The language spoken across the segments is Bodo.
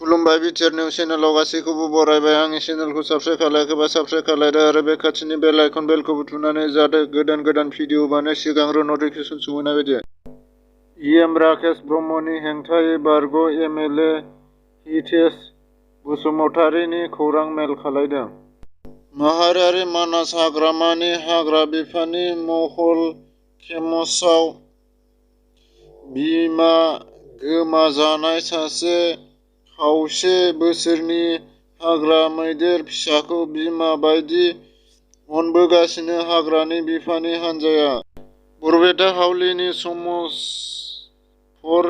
खुलुमबाय बिटिआर निउस चेनेलाव गासैखौबो बरायबाय। आंनि चेनेलखौ साबस्क्राइब खालायाखैबा साबस्क्राइब खालायदो आरो बे खाथिनि बेल आइकन बेलखौ बुथुमनानै जाहाथे गोदान गोदान भिडिअ होबानो सिगांग्रो नटिफिकेसन सौहैनाय बायदि। एम राकेश ब्रह्मनि हेंथायै बारग' एमएलए हितेश बसुमतारीनि खौरां मेल खालायदों। माहारियारि मानास हाग्रामानि हाग्रा बिफाननि महल केम्पसआव बिमा गोमाजानाय सासे खावसे बोसोरनि हाग्रा मैदेर फिसाखौ बिमा बायदि अनबोगासिनो हाग्रानि बिफाननि हानजाया। बरपेटा हावलिनि समस फर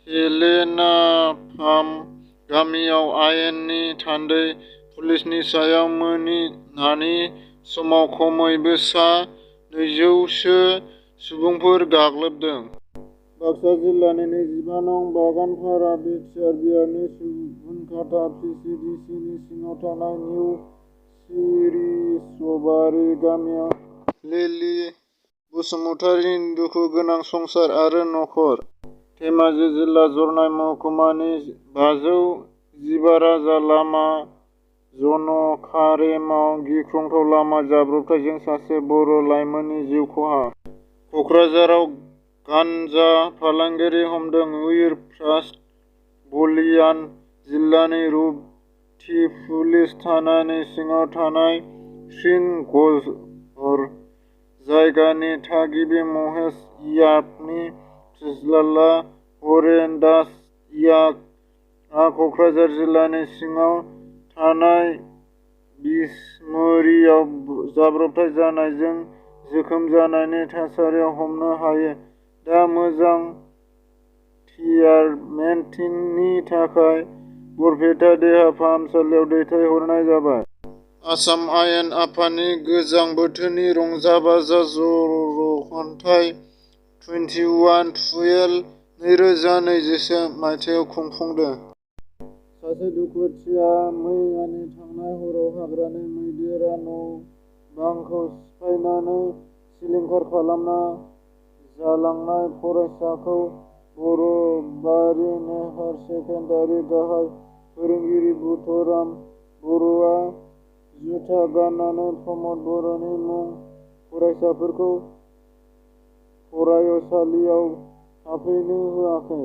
हेलेना फार्म गामियाव आयेननि थान्दै पुलिसनि सायाव मोनानि समाव खमैबो सा 200 सो सुबुंफोर गाग्लोबदों। बाक्सा जिल्लानि 25 नं बागानपारा बिटिआर बिआरनि सुबुनखाथा पिसिडिसिनि सिङाव थानाय निउ सिरिसबारि गामियाव लिलि बसुमतारीनि दुखु गोनां संसार आरो नखर। धेमाजि जिल्ला जरनाय महकुमानि 515 राजा लामा जनकारेमाव गिख्रंथाव लामा जाब्रबथायजों सासे बर' लाइमोननि जिउ खहा। क'क्राझाराव गानजा फालांगिरि हमदों उइर ट्रास्ट बलियान जिल्लानि रुपथि पुलिस थानानि सिङाव थानाय श्रीनगर जायगानि थागिबि महेश यादवनि फिसाज्ला हरेन दास यादवआ क'क्राझार जिल्लानि सिङाव थानाय बिसमुरियाव जाब्रबथाय जानायजों जोखोम जानायनि थासारियाव हमनो हायो। दा मोजां ट्रिटमेन्टनि थाखाय बरपेटा देहा फाहामसालियाव दैथायहरनाय जाबाय। आसाम आयेन आफादनि गोजां बोथोरनि रंजा-बाजा जर'खान्थाइ 21/12/2021 मायथाइयाव खुंफुंदों। सासे दुखुथिया मैयानि थांनाय हराव हाग्रानि मैदेरा न'-बांखौ सिफायनानै सिलिंखार खालामना जालांनाय फरायसाखौ बरबारि नेहार सेकेन्डारि गाहाय फोरोंगिरि बुधराम बर'आ जुथा गाननानै प्रमद बर'नि मुं फरायसाफोरखौ फरायसालियाव हाबफैनो होआखै।